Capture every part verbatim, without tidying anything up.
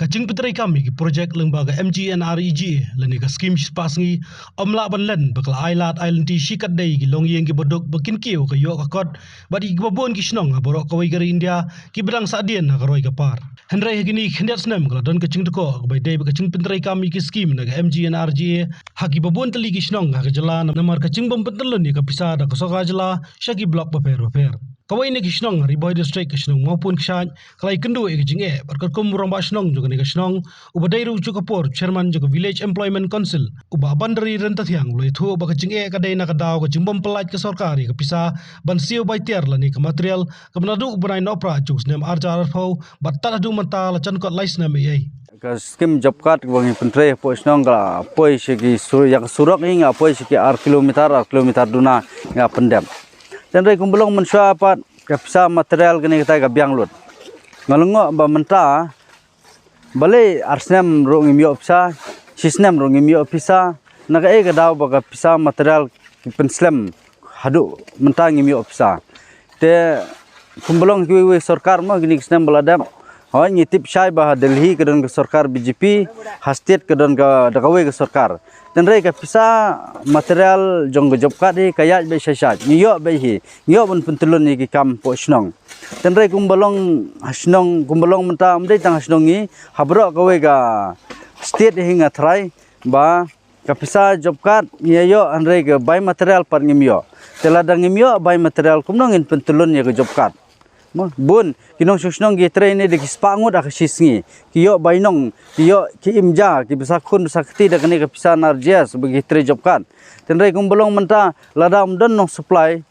Jingpyntreikam ïa ki projek lyngba ka M G N R E G A lane ka skim shispah sngi ym lah ban len ba ka la ai lad ai lynti shikatdei ïa ki longïing kiba duk ba kin kiew ka ïoh ka kot bad ïa kiba bun ki shnong ha baroh kawei ka ri India kiba dang sahdien ha ka roi ka par. Hynrei ha kine ki khyndiat snem ka la don ka jingtyrkhong kaba ïadei bad ka jingpyntreikam ïa ki skim na ka M G N R E G A ha kiba bun tylli ki shnong ha ka jylla namar ka jingbym pyntyllun ïa ka pisa da ka sorkar jylla sha ki block bapher bapher. Kawei na ki shnong ha Ri Bhoi District, ka shnong Mawpun Kshaid, ka la ïakynduh ïa ka jingeh bad katkum u rangbah shnong jong kane ka shnong, uba dei ruh u juh ka por chairman jong ka Village Employment Council, u Bah Bandari Ryntathiang, u la ïathuh ba ka jingeh ka dei na ka daw ka jingbym pyllait ka sorkar ïa ka pisa ban siew bai tiar lane ka material kaba naduh u bnai Nohprah jong u snem arhajar arphew bad tad haduh mynta la jan kot lai snem ei ei. Ka skim job card kaba ngi pyntrei hapoh shnong ka la poi sha ki sur-, ïa ka surok hi nga poi sha ki ar kilometer, ar kilometer duna nga pyndep. Hynrei kumba long mynshuwa pat ka pisa material kane katai ka biang lut. Nga lyngngoh ba mynta balei ar snem ruh ngim ïoh pisa, shi snem ruh ngim ïoh pisa, na kaei ka daw ba ka pisa material ki pynslem haduh mynta ngim ïoh pisa. Te kumba long kiwei kiwei sorkar mo kine ki snem ba la dep. Hooid ngi tip shai ba ha Delhi ka don ka sorkar B J P, ha state ka don ka, da kawei ka sorkar. Hynrei ka pisa material jong ka job card hi ka ïaid beit shai shai. Ngi ïoh beit hi, ngi ïoh ban pyntyllun ïa ki kam hapoh shnong. Hynrei kumba long ha shnong, kumba long mynta ym dei tang ha shnong ngi, ha baroh kawei ka state hi nga tharai ba ka pisa job card ngi ïa ïoh hynrei ka bai material pat ngim ïoh. Te lada ngim ïoh bai material kumno ngin pyntyllun ïa ka job card? Mo, bun ki nongshong shnong ki trei ne da ki spah ngut ha ka shi sngi. Ki ïoh bai nong, ki ïoh ki im ja, ki bsa khun bsa kti da kane ka pisa N R G S ba ki trei job card. Hynrei kumba long mynta lada ym don nong supply,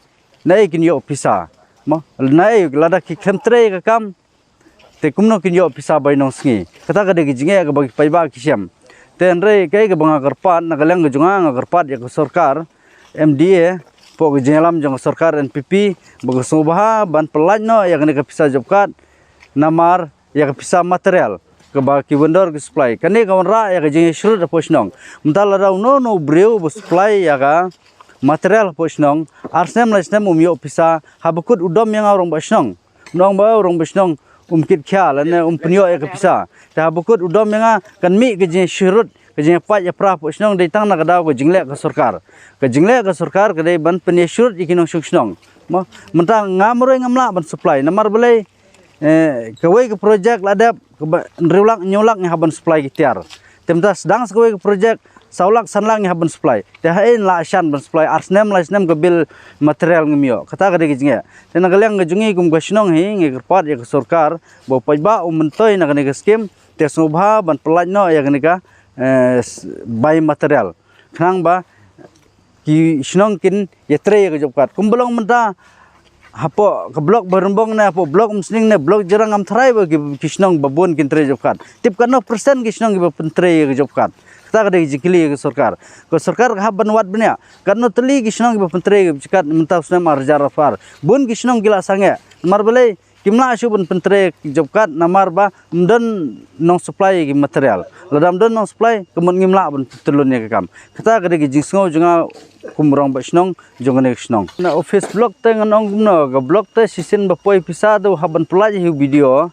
naei kin ïoh pisa? Mo, naei lada ki khlem trei ka kam, te kumno kin ïoh pisa bai nong sngi? Kata ka dei ka jingeh kaba ki paidbah ki shem. Te hynrei kaei kaba nga kyrpad na ka liang ka jong nga, nga kyrpad ïa ka sorkar M D A, hapoh ka jingïalam jong ka sorkar N P P, ba ka sngewbha ban pyllait noh ïa kane ka pisa job card, namar ïa ka pisa material kaba ki vendor ki supply. Kane ka wanrah ïa ka jingïasyrut hapoh shnong. Mynta lada uno uno u briew ba supply ïa ka material hapoh shnong, ar snem lai snem um ïoh pisa, haba kut u dom ïa nga u rangbah shnong. Nong ba u rangbah shnong um kit khia lane um pynïoh ïa ka pisa. Te haba kut u dom ïa nga kan mih ka jingïasyrut, ka jingïapait ïapra hapoh shnong dei tang na ka daw ka jingleh ka sorkar. Ka jingleh ka sorkar ka dei ban pynïasyrut ïa ki nongshong shnong. Mo, mynta nga marwei ngam lah ban supply namar balei, eh, kawei ka project la dep kaba hynriew lak hynñiew lak ngi hap ban supply ki tiar. Te mynta sdang sa kawei ka project saw lak san lak ngi hap ban supply. Te haei ngi lah shan ban supply, ar snem lai snem ka bill material ngim ïoh. Kata ka dei ka jingeh. Te na ka liang ka jong ngi kum ka shnong hi ngi kyrpad ïa ka sorkar ba u paidbah u myntoi na kane ka skim, te sngewbha ban pyllait noh ïa kane ka, eh, s-, bai material. Khnang ba ki shnong kin ïatrei ïa ka job card. Kumba long mynta hapoh ka block Bairembong ne, hapoh block Umsning ne, block Jirang ngam tharai ba ki, ki shnong ba bun kin trei job card. Tip katno percent ki shnong kiba pyntrei ïa ka job card? Kata ka dei ka jingkylli ïa ka sorkar. Ka sorkar ka hap ban wad bniah katno tylli ki shnong kiba pyntrei ïa ka job card mynta u snem arhajar arphew ar. Bun ki shnong ki la sangeh. Namar balei? Kim lah shuh ban pyntrei job card namar ba ym don nong supply ïa ki material. Lada ym don nong supply, ka mut ngim lah ban pyntyllun ïa ka kam. Kata ka dei ka jingsngew jong nga kum u rangbah shnong jong kane ka shnong. Na office block te ngan ong kumno, ka block te shisien ba poi pisa te u hap ban pyllait ïa u B D O.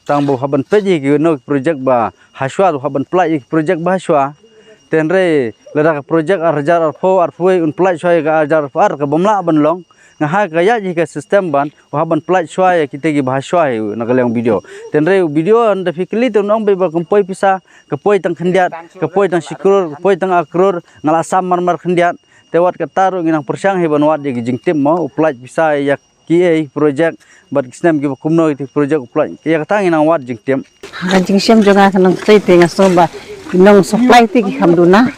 Tang ba u hap ban peit ïa kino ki project ba hashwa, u hap ban pyllait ïa ki project ba hashwa. Te hynrei lada ka project arhajar arphew, arphew wei un pyllait shuwa ïa ka arhajar arphew ar, ka bym lah ban long. Nga ha ka ïaid hi ka system ban u hap ban pyllait shuwa ïa kita kiba hashwa hi na ka liang B D O. Te hynrei u B D O hynda phi kylli te un ong beit ba kam poi pisa, ka poi tang khyndiat, ka poi tang shi klur, ka poi tang ar klur, nga la sam mar mar khyndiat. Te wat kata ruh ngi nang pyrshang hi ban wad ïa ki jingtip mo, u pyllait pisa ïa kiei ki project bad ki snem kiba kumno ïa ki project u pyllait. Ïa kata ngi nang wad jingtip. Ha ka jingshem jong nga ka nongtrei te nga sngew ba ki nong supply te ki kham duna.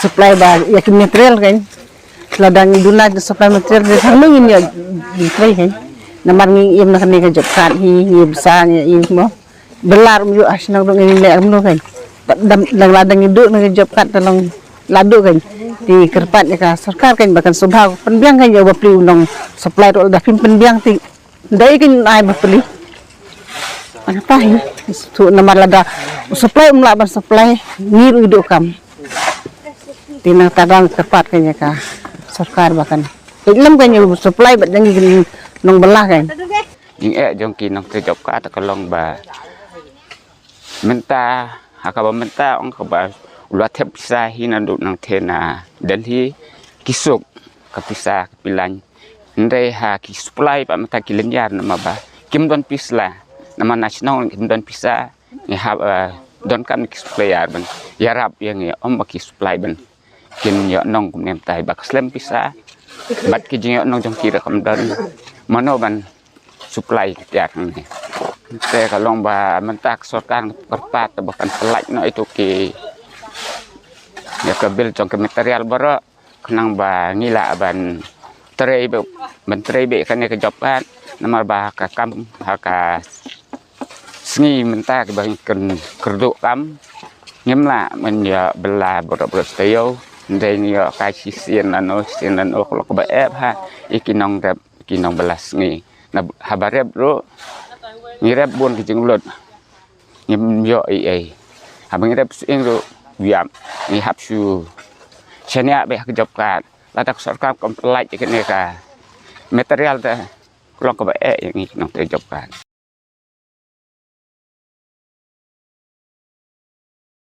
Supply ba ïa ki material kan. Lada ngi duna supply material te hangno ngin ïoh jingtrei kan. Namar ngi im na kane ka job card hi, ngi bsa ngi im mo. Bylla ruh ym ïoh ha shnong ruh ngin leh kumno kan. Dang lada ngi duh na ka job card te long la duh kan. Te kyrpad ïa ka sorkar kan ba kan sngewbha pynbiang kan ïa u bapli u nong supply ruh lada phim pynbiang te. Dei kin ai bapli. Nangta hi, tu namar lada u supply um lah ban supply, ngi ruh ngi duh kam. Te nangta dang kyrpad kan ïa ka sorkar ba kan. Lem kan ïa u supply bad jong ngi nong bylla kan. Jingeh jong ki nongtrei job card ka long ba Mynta, ha kaba mynta ong kaba u la thep pisa hi naduh nangtei na Delhi, ki suk ka pisa ka pilan. Hynrei ha ki supply pat mynta ki lynñiar namar ba kim don pisa. Namar na shnong kim don pisa, ngi hap, eh, donkam ki supplier ban ïarap ïa ngi, ym ba ki supply ban kin ïoh nong kumne mynta ba ka slem pisa. Bad ki jingïoh nong jong ki ruh kam don mano ban supply ka tiar hangne. Te ka long ba mynta ka sorkar ka kyrpad ba kan pyllait noh ïa ki, ïa ka bill jong ka material baroh, khnang ba ngi lah ban trei beit, ban trei beit kane ka job card. Namar ba ka kam ha ka sngi mynta kaba ngi kyrduh kam, ngim lah ban ïa bylla baroh baroh shi taïew. Hynrei ngi ïoh kai shisien lano shisien lano, ka long kaba eh bha ïa ki nongrep, ki nongbylla sngi. Na haba rep ruh ngi rep bun ki jinglut, ngim ïoh ei ei. Haba ngi rep sying ruh u ïap. Ngi hap shu shaniah beit ha ka job card. Lada ka sorkar kam pyllait ïa kane ka material te, ka long kaba eh ïa ngi ki nongtrei job card.